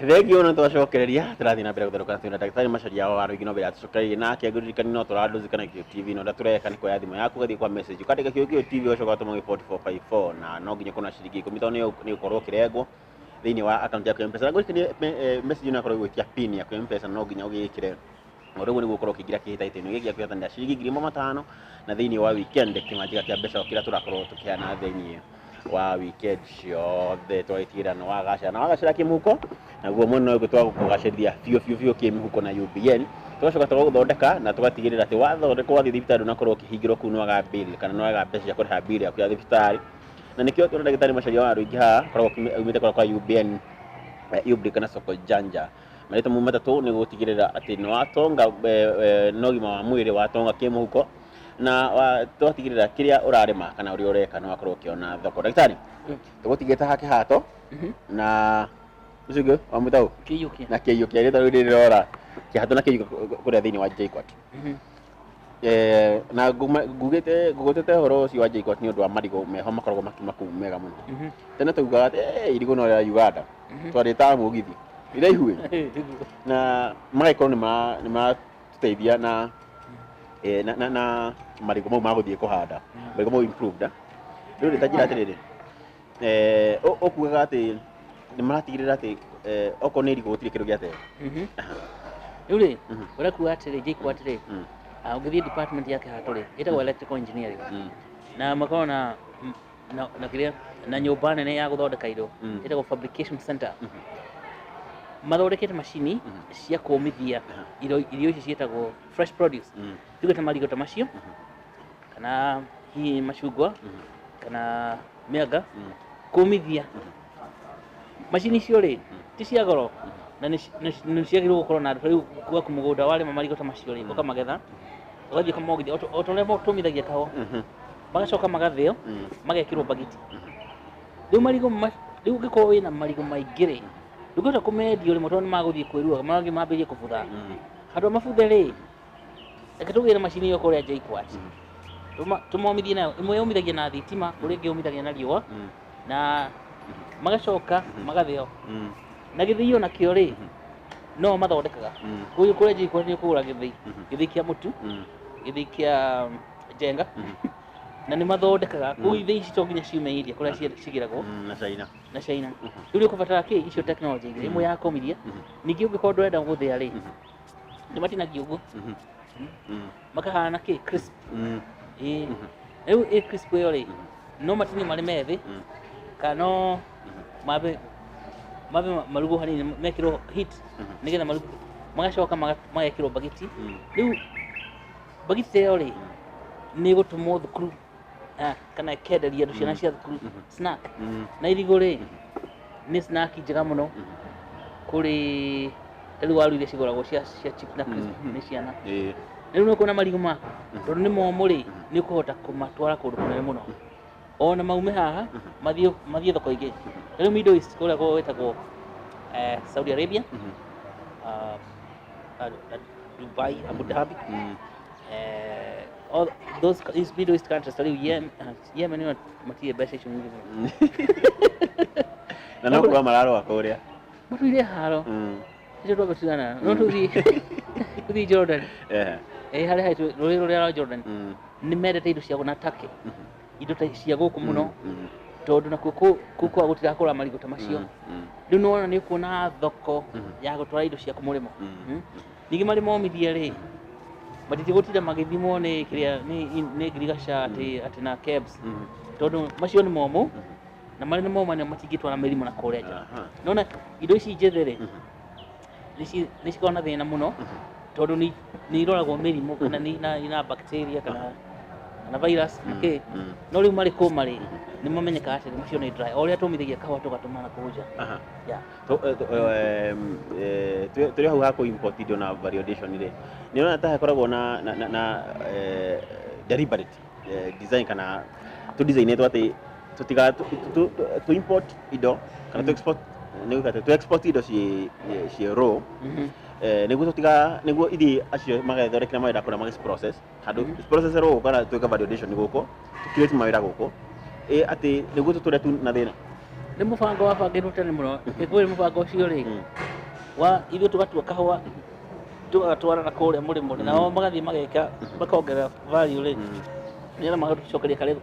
Thengiũ nĩ twacokereria, tũrathiĩ na mbere gũtherũka twĩna ndagĩtarĩ Macharia wa Waru no mbere atũcokereirie nake. Ngũririkani no tũrandũzi kana Gĩkũyũ TV, na ũrĩa tũreka nĩ kuoya thimũ yaku, ũgathiĩ kwa message, ũkandĩka Gĩkũyũ TV, ũgacoka ũgatũma gwĩ 4454, na no nginya ũkorwo na ciringi 10 tondũ nĩ ũgũkorwo ũkĩrengwo thĩinĩ wa akaunti yaku ya M-Pesa. Na ngũririkanie message ĩno ĩkoragwo ĩgwĩtia PIN yaku ya M-Pesa, no nginya ũgĩkĩre o rĩu nĩguo ũkorwo ũkĩingĩra kĩhĩtahĩtano gĩkĩ gĩa kwĩhatanĩra ciringi 1500 na thĩinĩ wa weekend kĩmanjĩka kĩa mbeca o kĩrĩa tũrakorwo tũkĩheana thĩinĩ wa weekend ciothe, tũgagĩtigĩrĩra nĩ wagacĩra na wagacĩra kĩmũhuko, naguo mwena ũyũ twagũkũgacĩrithia biũ biũ biũ kĩmũhuko na UBN, tũgacoka tũgagũthondeka na tũgatigĩrĩra atĩ wathondekwo wathiĩ thibitarĩ ndũnakorwo ũkĩhingĩrwo kũu nĩwaga bill kana nĩwaga mbeca cia kũrĩha bill yaku ya thibitarĩ. Na nĩkĩo tũrĩ ndagĩtarĩ Macharia wa Rũingĩ haha, akoragwo aumĩte kũrĩa kwa UBN, UBRI kana Soko Janja. Marĩtwa mau matatũ nĩ gũtigĩrĩra atĩ nĩ watonga na ũgima wa mwĩrĩ, watonga kĩmũhuko, na twatigĩrĩra kĩrĩa ũrarĩma kana ũrĩa ũreka nĩ wakorwo ũkĩona thoko. Ndagĩtarĩ, tũgũtigĩte ha kĩhato na ũcio ũngĩ wamwĩta ũ? Kĩiyũkia. Na kĩiyũkia, rĩtwa rĩu rĩrora kĩhato na kĩiyũkia kũrĩa thĩinĩ wa JKUAT. Na ngugĩte ngũgwetete ũhoro ũcio wa JKUAT nĩ ũndũ wa marigũ meho makoragwo makiuma kũu mega mũno. Tene taugaga atĩ irigũ no rĩa Uganda, twarĩtaga mũgithi iraihu na magagĩkorwo nĩ maratũteithia na na marigũ mau ma gũthiĩ kũhanda, marigũ mau improved. Rĩu rĩ, ta njĩra atĩrĩrĩ, ũkugaga atĩ nĩ maratigĩrĩra atĩ okorwo nĩ irigũ gũtirĩ kĩndũ gĩateo. Rĩu rĩ, ũrĩa kuga atĩrĩ JKUAT rĩ, ũngĩthiĩ department ya kĩhato rĩ, ĩtagwo electrical engineering, na makoragwo na kĩrĩa na nyũmba nene ya gũthondeka indo ĩtagwo fabrication center. Mathondekete macini cia kũmithia irio ici ciĩtagwo fresh produce, tuge ta marigũ ta macio kana hihi macungwa kana mĩanga, kũmithia. Macini icio rĩ, ti cia goro na nĩ ciagĩrĩirwo gũkorwo na andũ. Rĩu gwaku mũgũnda warĩma marigũ ta macio rĩ, ũkamagetha, ũgathiĩ ũkamomithia o ta ũrĩa tũmithagia kahũa, magacoka magathĩo, magekĩrwo mbagiti. Rĩu marigũ, rĩu ũngĩkorwo wĩna marigũ maingĩ rĩ, ndũngĩhota kũmendia o rĩmwe tondũ nĩ magũthiĩ kwĩrua, mangĩ mambĩrĩrie kũbutha. Handũ ha mabuthe rĩ, reke tũgĩre macini ĩyo kũrĩa JKUAT, tũmomithie nayo. Ĩmwe yũmithagia na thitima, kũrĩ ĩngĩ yũmithagia na riũa, na magacoka magathĩo. Na gĩthĩi onakĩo rĩ, no mathondekaga kũu kũrĩa JKUAT. Nĩ ũkũgũra gĩthĩi, gĩthĩi kĩa mũtu, gĩthĩi kĩa njenga, na nĩ mathondekaga kũu. Ithĩi ici to nginya ciume India kũrĩa cigĩragwo. Na China. Na China. Rĩu nĩ ũkũbatara kĩ icio technology igĩrĩ, ĩmwe ya kũmithia, ningĩ ũngĩkorwo ndũrenda gũthĩa rĩ, nĩ matinagia ũguo makahana kĩ crisp. Ĩĩ, rĩu ĩ crisp ĩyo rĩ, no matinie marĩ methĩ kana no mambe marugwo hanini, mekĩrwo heat nĩgetha marugwo, magacoka magekĩrwo mbagiti. Rĩu mbagiti ĩyo rĩ, nĩ ĩgũtũmwo thukuru kana ĩkenderia andũ, ciana cia thukuru, snack. Na irigũ rĩ, nĩ snack njega mũno kũrĩ rĩu waru iria cigũragwo cia chip na crisp nĩ ciana. Rĩu nĩ ũkuona marigũ maku, tondũ nĩ momũ rĩ, nĩ ũkũhota kũmatwara kũndũ kũnene mũno, ona maume haha mathiĩ thoko ingĩ. Rĩu Middle East kũrĩa gwĩtagwo Saudi Arabia, Dubai, Abu Dhabi, all those these Middle East countries. Rĩu Yemen nĩo matirĩ mbeca icio nyingĩ mũno. Na no kũrũa mararũa kũrĩa. Matũire haro icio twambe tigana, no tũthiĩ Jordan. Harĩa harĩ rũrĩ rũrĩa rwa Jordan, nĩ mendete indo cia na Turkey, indo ta cia gũkũ mũno, tondũ nakuo kũu kwao gũtirakũra marigũ ta macio. Rĩu nĩwona nĩ ũkuona thoko ya gũtwara indo ciaku mũrĩmo. Ningĩ marĩ momithie rĩ, matingĩgũtinda magĩthimwo nĩ kĩrĩa nĩ ngirigaca atĩ na KEBS, tondũ macio nĩ momũ, na marĩ nĩ momũ nĩ matingĩtwara mĩrimũ na kũrĩa nja. Nona indo ici njĩthĩ rĩ, nĩ cikoragwo na thĩna mũno tondũ nĩ iroragwo mĩrimũ kana nĩ ina bacteria kana virus na kĩ. No rĩu marĩ kũma rĩ, nĩ mamenyekaga atĩ macio nĩ dry, o ũrĩa tũmithagia kahũa tũgatũma na kũu nja. Yeah. Tũrĩ hau ha kũ import indo na value addition rĩ, nĩ ũrona ta hakoragwo na deliberate design kana tũ designĩtwo atĩ tũtiga tũ import indo kana tũ export, nĩ gwĩka atĩ tũ export indo ciĩ raw, nĩguo tũtiga nĩguo ithiĩ acio magethondekera mawĩra kũrĩa magĩ process handũ process raw kana twĩka value addition gũkũ, tũ create mawĩra gũkũ, atĩ nĩguo tũtũre tu na thĩna. Nĩ mũbango wabangĩtwo tene mũno. Gĩkũyũ mũbango ũcio rĩ, wa ithuĩ tũgatua kahũa tũgatwara na kũrĩa mũrĩmo rĩ, nao magathiĩ mageka makongerera value rĩ, nĩgetha magatũcokeria karĩ.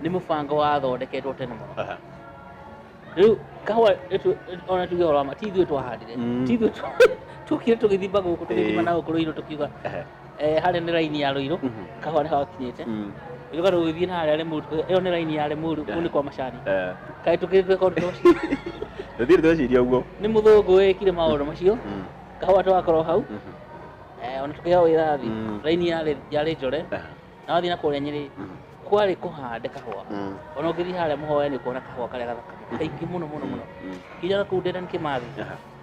Nĩ mũbango wathondeketwo tene mũno. Rĩu kahũa ona tuge ũhoro wa ma, ti ithuĩ twahandire, ti ithuĩ tuokire tũgĩthimba gũkũ, tũgĩthima na gũkũ Rũirũ, tũkiuga harĩa nĩ raini ya Rũirũ, kahũa nĩho gakinyĩte. Ũcoka tũgĩthiĩ na harĩa Limuru, ĩyo nĩ raini ya Limuru, kũu nĩ kwa macani. Kaĩ tũkĩrĩ tweka ũndũ ta ũcio? Tũtirĩ tweciria ũguo. Nĩ mũthũngũ wĩkire maũndũ macio. Kahũa tũgakorwo hau, ona tũkĩheo wĩrathi, raini yarĩ njore, na wathiĩ na kũrĩa Nyĩrĩ kwarĩ kũhande kahũa. Ona ũngĩthiĩ harĩa Mũhoya nĩ ũkuona kahũa karĩa gathaka mũno, kaingĩ mũno mũno mũno. Nginya na kũu Dedan Kimathi,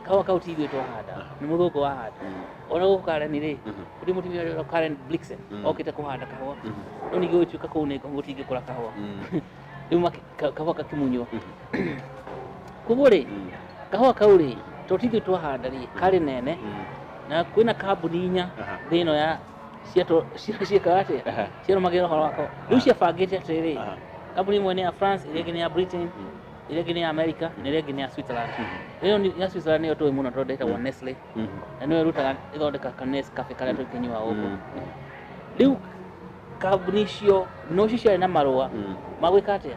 kahũa kau ti ithuĩ twahanda, nĩ mũthũngũ wahanda. Ona gũkũ Karen rĩ, kũrĩ mũtumia ũrĩa Karen Blixen okĩte kũhanda kahũa, no ningĩ gũgĩtuĩka kũu nĩ gũtingĩkũra kahũa. Rĩu kahũa kakĩmunywo. Koguo rĩ, kahũa kau rĩ, to ti ithuĩ twahanda rĩ, karĩ nene, na kwĩna kambuni inya thĩ ĩno ya ciĩkaga atĩa, ciarũmagĩrĩra ũhoro wa kahũa. Rĩu ciabangĩte atĩrĩrĩ, kambuni ĩmwe nĩ ya France, ĩrĩa ĩngĩ nĩ ya Britain, ĩrĩa ĩngĩ nĩ ya America, na ĩrĩa ĩngĩ nĩ ya Switzerland. Ĩyo ya Switzerland nĩyo tũĩ mũno tondũ ĩtagwo Nestle, na nĩyo ĩrutaga ĩthondekaga Nescafe karĩa tũkĩnyuaga gũkũ. Rĩu kambuni icio no cio ciarĩ na marũa ma gwĩka atĩa,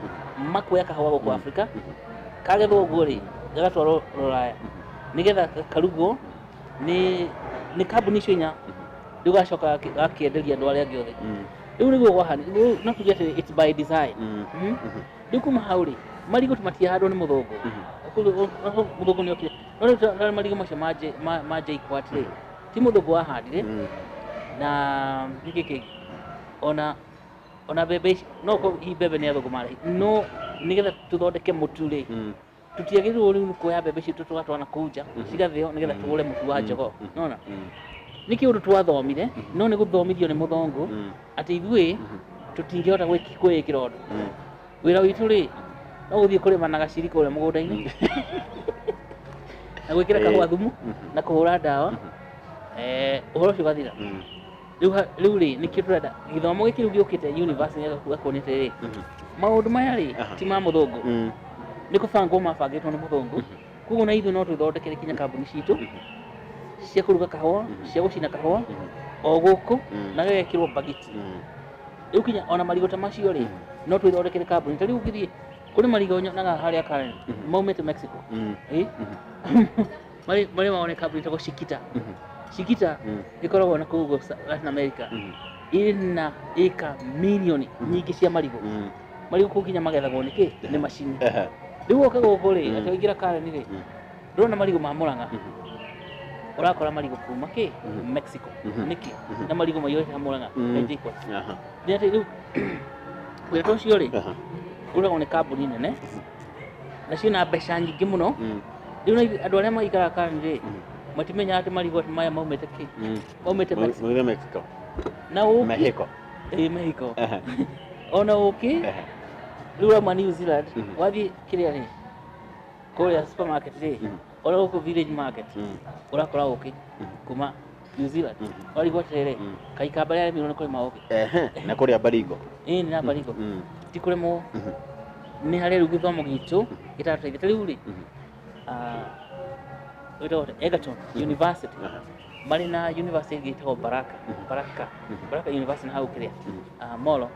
makuoya kahũa gũkũ Afrika, kagethwo ũguo rĩ, gagatwarwo Rũraya nĩgetha karugwo nĩ kambuni icio inya. Rĩu gacoka gakĩenderia andũ arĩa angĩ othe. Rĩu nĩguo kwahana, no tuge atĩ it's by design. Rĩu kuma hau rĩ, marigũ matiahandwo nĩ mũthũngũ. Mũthũngũ nĩ okire, no rĩu marigũ macio ma JKUAT rĩ, ti mũthũngũ wahandire. Na nĩkĩ kĩngĩ, ona mbembe ici no korwo hihi mbembe nĩ athũngũ marehire, no nĩgetha tũthondeke mũtu rĩ, tũtiagĩrĩirwo rĩu nĩ kuoya mbembe citũ tũgatwara na kũu nja cigathĩo nĩgetha tũgũre mũtu wa jogoo. Nona nĩ kĩũndũ twathomire, no nĩ gũthomithio nĩ mũthũngũ atĩ ithuĩ tũtingĩhota kwĩĩkĩra ũndũ. Wĩra witũ rĩ, no gũthiĩ kũrĩma na gaciri kũrĩa mũgũnda-inĩ na gwĩkĩra kahũa thumu na kũhũra ndawa, ũhoro ũcio ũgathira. Rĩu rĩ, nĩkĩo tũrenda gĩthomo gĩkĩ rĩu gĩũkĩte university gĩgakuonia atĩrĩrĩ, maũndũ maya rĩ, ti ma mũthũngũ, nĩ kũbangwo mabangĩtwo nĩ mũthũngũ. Koguo na ithuĩ no twĩthondekere kinya kambuni citũ cia kũruga kahũa, cia gũcina kahũa o gũkũ, na gagekĩrwo mbagiti. Rĩu kinya ona marigũ ta macio rĩ, no twĩthondekere kambuni. Ta rĩu ũngĩthiĩ kũrĩ marigũ nyonaga harĩa Karen maumĩte Mexico. Ĩ marĩ mawone kambuni ĩtagwo Chiquita. Chiquita ĩkoragwo na kũu Latin America, ĩna ĩka mirioni nyingĩ cia marigũ. Marigũ kũu nginya magethagwo nĩ kĩ? Nĩ macini. Rĩu woka gũkũ rĩ, atĩ waingĩra Karen rĩ, ndũrona marigũ ma Mũrang'a, ũrakora marigũ kuma kĩ? Mexico. Nĩkĩ? Na marigũ maiyũrĩte Mũrang'a na JKUAT. Nĩ atĩ rĩu wĩra ta ũcio rĩ, ũrutagwo nĩ kambuni nene na ciĩna mbeca nyingĩ mũno. Rĩu na andũ arĩa maikaraga Karen rĩ, matimenyaga atĩ marigũ maya maumĩte kĩ? Maumĩte Mexico. Maumĩte Mexico. Na ũkĩ. Mexico. Ĩĩ, Mexico. Ona ũkĩ rĩu wauma New Zealand, wathiĩ kĩrĩa rĩ, kũrĩa supermarket rĩ, ona gũkũ village market, ũrakora ũkĩ kuma New Zealand. Warigwo atĩrĩrĩ, kaĩ ikamba rĩaremirwo nĩ kũrĩma ũkĩ? Na kũrĩa Baringo. Ĩĩ, nĩ na Baringo. Ti kũrĩmwo, nĩ harĩa rĩu gĩthomo gitũ gĩtaratũteithia. Ta rĩu rĩ, wĩtagwo atĩa? Egerton University. Marĩ na university ĩngĩ ĩtagwo Baraka, Baraka University na hau kĩrĩa, Molo,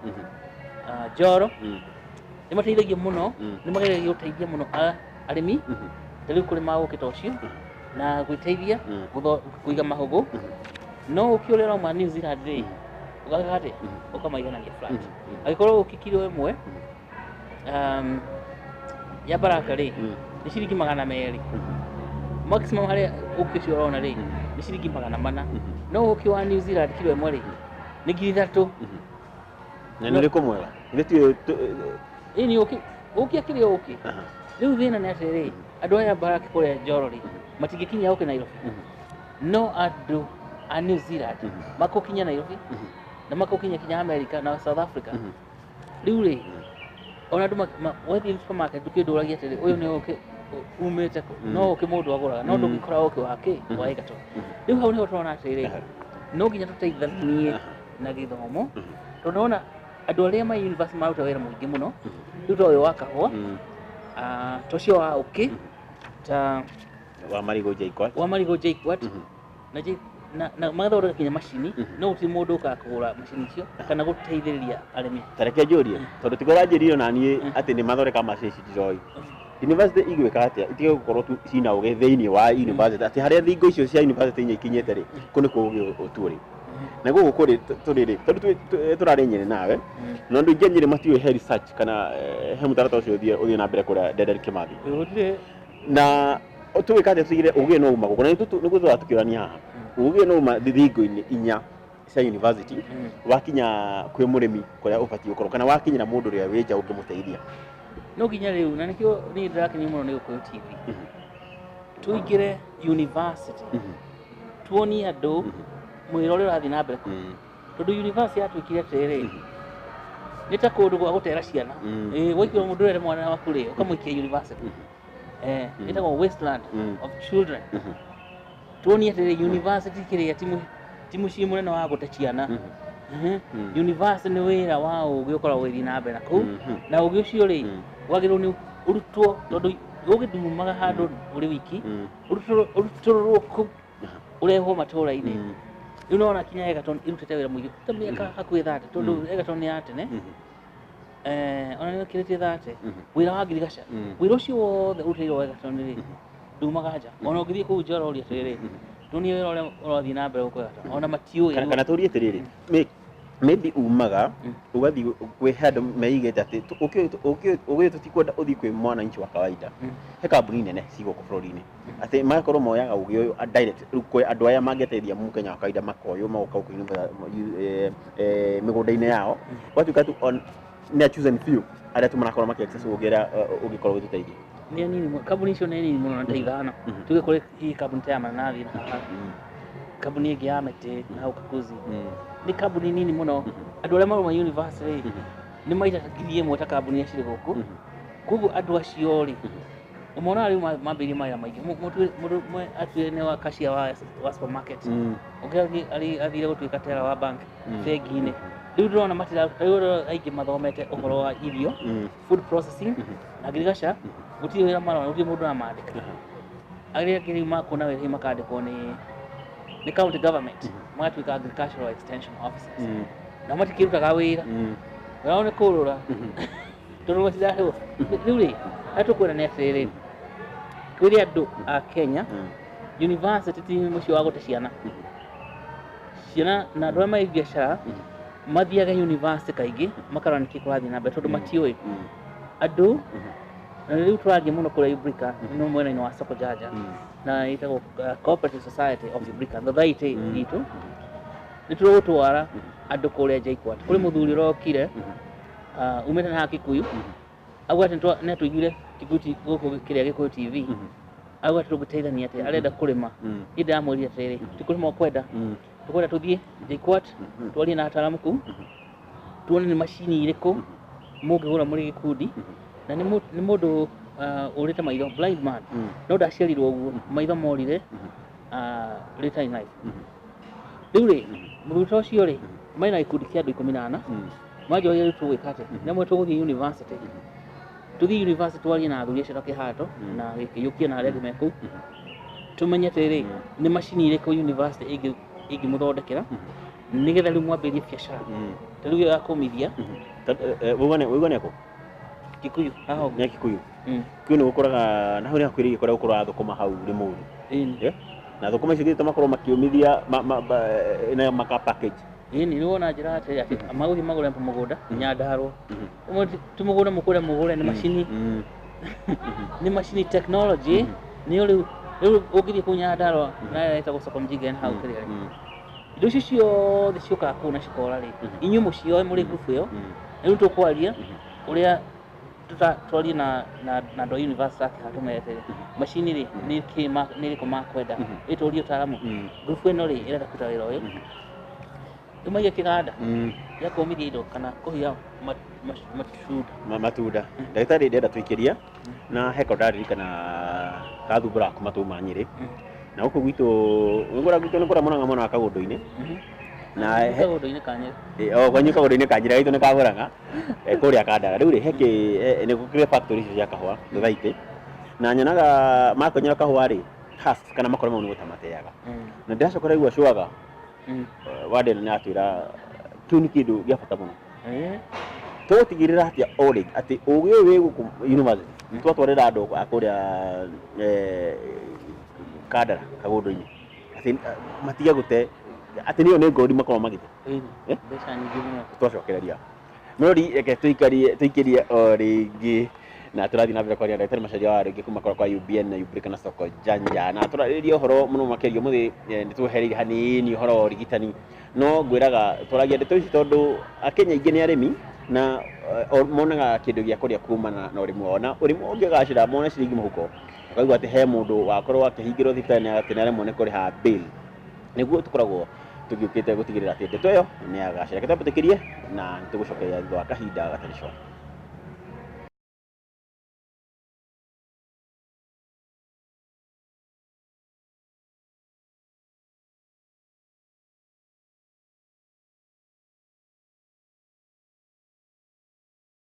Njoro, nĩ mateithagia mũno, nĩ mageragia gũteithia mũno arĩmi, ta rĩu kũrĩma ũkĩ ta ũcio na gwĩteithia kũiga mahũgũ. No ũkĩ ũrĩa ũrauma New Zealand rĩ, ũgaka atĩa? Ũkamaiganania flat. Angĩkorwo ũkĩ kiro ĩmwe ya Baraka rĩ, nĩ ciringi 200, maximum harĩa ũkĩ ũcio ũrona rĩ, nĩ ciringi 400. No ũkĩ wa New Zealand kiro ĩmwe rĩ, nĩ 3,000. Na nĩ ũrĩkũ mwega? Githĩ ti Ĩĩ, nĩ ũkĩ, ũkĩ akĩrĩ o ũkĩ. Rĩu thĩna nĩ atĩrĩrĩ, andũ aya Baraka kũrĩa Njoro rĩ, matingĩkinyia ũkĩ Nairobi, no andũ a New Zealand makũkinya Nairobi na makũkinya kinya America na South Africa. Rĩu rĩ, ona andũ wathiĩ supermarket ndũkĩndũragia atĩrĩ, ũyũ nĩ ũkĩ umĩte kũ? No ũkĩ mũndũ agũraga, no ndũngĩkora ũkĩ wa kĩ wa Egerton. Rĩu hau nĩho tũrona atĩrĩrĩ, no nginya tũteithanie na gĩthomo, tondũ ona andũ arĩa ma university maruta wĩra mũingĩ mũno. Rĩu ta ũyũ wa kahũa, Ta ũcio wa ũkĩ, ta wa marigũ JKUAT. Wa marigũ JKUAT. Na na magathondeka kinya macini, no gũtirĩ mũndũ ũkaga kũgũra macini icio kana gũteithĩrĩria arĩmi. Ta reke njũrie, tondũ tiguo ũranjĩrire na niĩ atĩ nĩ mathondeka macini ici ndiroĩ. University igwĩka atĩa itige gũkorwo tu cina ũgĩ thĩinĩ wa university, atĩ harĩa thingo icio cia university inya ikinyĩte rĩ, kũ nĩkuo ũgĩ ũtuũrĩ na gũkũ kũrĩ tũrĩ rĩ, tondũ tũrarĩ Nyĩrĩ nawe, na andũ aingĩ a Nyĩrĩ matiũĩ he research kana he mũtaratara ũcio ũthiĩ na mbere kũrĩa Dedan Kimathi. Gũtirĩ. Na tũgĩka atĩa tũigire ũgĩ no uma gũkũ, na nĩguo tũra tũkĩũrania haha, ũgĩ no uma thingo-inĩ inya cia university wakinya kwĩ mũrĩmi kũrĩa ũbatiĩ gũkorwo, kana wakinyĩra mũndũ ũrĩa wĩ nja ũngĩmũteithia? No nginya rĩu, na nĩkĩo niĩ ndĩrakenio mũno nĩ Gĩkũyũ TV, tũingĩre university, tuonie andũ mwĩra ũrĩa ũrathiĩ na mbere kũu, tondũ university yatuĩkire atĩrĩrĩ, nĩ ta kũndũ gwa gũtera ciana. Ĩĩ, waikio mũndũ ũrere mwana waku rĩ, ũkamũikia university. Ĩtagwo wasteland of children. Tuonie atĩrĩrĩ, university kĩrĩa ti mũciĩ mũnene wa gũte ciana. University nĩ wĩra wa ũgĩ ũkoragwo ũgĩthiĩ na mbere na kũu, na ũgĩ ũcio rĩ, wagĩrĩirwo nĩ ũrutwo, tondũ ũgĩ ndumaga handũ ũrĩ wiki, ũrutũrũrwo kũu ũrehwo matũũra-inĩ. Rĩu nĩwona kinya Egerton ĩrutĩte wĩra mũingĩ ta mĩaka hakuhĩ 30, tondũ Egerton nĩ ya tene, ona nĩ ĩkĩrĩtie 30. Wĩra wa ngirigaca, wĩra ũcio wothe ũrutĩirwo Egerton rĩ, ndumaga nja. Ona ũngĩthiĩ kũu nja ũroria atĩrĩrĩ, tuonie wĩra ũrĩa ũrathiĩ na mbere gũkũ Egerton, ona matiũĩ. Kana tũrie atĩrĩrĩ, maybe umaga ũgathiĩ kwĩ handũ meigĩte atĩ ũkĩ tũtikwenda ũthiĩ kwĩ mwananchi wa kawaida, he kambuni nene ci gũkũ bũrũri-inĩ, atĩ magakorwo moyaga ũgĩ ũyũ direct rĩu kwĩ andũ aya mangĩteithia mũkenya wa kawaida, makoywo magoka gũkũ mĩgũnda-inĩ yao, gwatuĩka tu nĩ a chosen few arĩa tu marakorwo makĩ access ũgĩ ũrĩa ũngĩkorwo ũgĩtũteithia. Nĩ anini mũno, kambuni icio nĩ nini mũno, na ta ithano. Tuge kũrĩ hihi kambuni ta ya mananathi na haha, kambuni ĩngĩ ya mĩtĩ na hau Kakuzi, nĩ kambuni nini mũno. Andũ arĩa marauma university nĩ maita ta 1,000 ta kambuni iria cirĩ gũkũ. Koguo andũ acio rĩ, ũmonaga rĩu mambĩrĩirie mawĩra maingĩ. Mũndũ ũmwe atuire nĩ wa cashier wa supermarket, ũngĩ athire gũtuĩka teller wa bank, bengi-inĩ. Rĩu ndĩrona matira, rĩu andũ aingĩ mathomete ũhoro wa irio, food processing na ngirigaca, gũtirĩ wĩra marona, gũtirĩ mũndũ ũramandĩka. Arĩa angĩ rĩu makuona wĩra hihi makandĩkwo nĩ county government, magatuĩka agricultural extension officers, na matikĩrutaga wĩra, wĩra wao nĩ kũrũra, tondũ matirarĩhwo. Rĩu rĩ, harĩa tũkwenda nĩ atĩrĩrĩ, twĩre andũ a Kenya, university ti mũciĩ wa gũte ciana. Ciana na andũ arĩa marĩ biacara mathiage university kaingĩ makarora nĩkĩ kũrathiĩ na mbere, tondũ matiũĩ andũ. Na rĩu tũrathiĩ mũno kũrĩa Ibrika, no mwena-inĩ wa Soko Janja, na ĩtagwo Cooperative Society of Ibrika Society itũ, nĩ tũgũtwara andũ kũrĩa JKUAT. Kũrĩ mũthuri ũrokire, umĩte na haha Kikuyu, auga atĩ nĩ atũiguire Kikuyu gũkũ kĩrĩa Gĩkũyũ TV, auga atĩ tũngĩteithania atĩa, arenda kũrĩma. Niĩ ndĩramwĩrire atĩrĩrĩ, ti kũrĩma ũkwenda, tũkwenda tũthiĩ JKUAT, twarie na ataaramu kũu, tuone nĩ macini irĩkũ mũngĩgũra mũrĩ gĩkundi. Na nĩ mũndũ ũrĩte maitho, blind man, no ndaciarirwo ũguo, maitho morire later in life. Rĩu rĩ, mũthuri ta ũcio rĩ, mena gĩkundi kĩa andũ 14, manjoria rĩu tũgwĩka atĩa. Namwe tũgũthiĩ university, tũthiĩ university twarie na athuri acio ta Kĩhato na Gĩkĩyũkia na arĩa angĩ me kũu, tũmenye atĩrĩrĩ, nĩ macini irĩkũ university ĩngĩmũthondekera nĩgetha rĩu mwambĩrĩrie biacara ta rĩu ya kũmithia. Wĩigua nĩ akũ? Kikuyu haha ũguo. Nĩ a Kikuyu. Kikuyu nĩ gũkũraga na hau nĩ hakuhĩrĩirie kũrĩa gũkũraga thũkũma hau Limuru. Ĩni. Yeah? Na thũkũma icio githĩ makorwo makĩũmithia na maka package. Ĩni, nĩ wona njĩra atĩrĩ, atĩ magũthiĩ magũre mũgũnda Nyandarũa. Ũmwe ti mũgũnda mũkũre mũgũre, nĩ macini, nĩ macini, technology nĩyo rĩu. Rĩu ũngĩthiĩ kũu Nyandarũa na ĩtagwo Soko Mjinga hau kĩrĩa rĩ, indo icio ciothe ciũkaga kũu na cikora rĩ, inyuĩ mũcioe mũrĩ group ĩyo. Rĩu tũkwaria ũrĩa twarie na andũ a university a Kĩhato metere macini rĩ, nĩ kĩ nĩ ĩrĩkũ makwenda, ĩtũrie ũtaaramu. Group ĩno rĩ, ĩrenda kũruta wĩra ũyũ, rĩu maige kĩganda gĩa kũmithia indo kana kũhiha matunda. Matunda. Ndagĩtarĩ, ndĩrenda tũikĩria na heko ndaririkana kathumbũra kuma tuma Nyĩrĩ, na gũkũ gwitũ nĩkũrĩa gwitũ nĩ kũrĩa mũnang'a mwena wa Kaũndũ-inĩ. Na Kaũndũ-inĩ ka Nyĩrĩ. O kwanyu kaũndũ-inĩ ka Nyĩrĩ gaitũ nĩ kagũraga kũrĩa Kandara. Rĩu rĩ, he kĩ nĩ gũkĩrĩ factory icio cia kahũa Gĩthaitĩ, na nyonaga makonyora kahũa rĩ, husk kana makoro mau nĩ gũte mateaga. Na ndĩracoka ndĩraigua cwaga Wandena nĩ atwĩra kĩu nĩ kĩndũ gĩa bata mũno. Tũgũtigĩrĩra atĩa o rĩngĩ atĩ ũgĩ ũyũ wĩ gũkũ university nĩ twatwarĩra andũ a kũrĩa Kandara kagũndũ-inĩ, atĩ matige gũte, atĩ nĩyo nĩ gold makoragwo magĩte? Ĩni, mbeca nyingĩ mũno. Twacokereria Mũrori, reke tũikarie tũikĩrie o rĩngĩ, na tũrathiĩ na mbere kwaria na Ndagĩtarĩ Macharia wa rĩngĩ kuma kwa UBN na UBREAK na Soko Janja, na tũrarĩrĩria ũhoro mũno makĩria. Ũmũthĩ nĩ twehereire hanini ũhoro wa ũrigitani, no ngwĩraga twaragia ndeto ici tondũ Akenya aingĩ nĩ arĩmi na monaga kĩndũ gĩa kũrĩa kumana na ũrĩmi wao, na ũrĩmi wao ũngĩgacĩra mone ciringi mũhuko, ũkaigua atĩ he mũndũ wakorwo akĩhingĩrwo thibitarĩ nĩ atĩ nĩ aremwo nĩ kũrĩha bill. Nĩguo tũkoragwo tũgĩũkĩte gũtigĩrĩra atĩ ndeto ĩyo nĩ yagacĩra. Reke twambe tũkĩrie na nĩ tũgũcokeria thutha wa kahinda gatarĩ coa.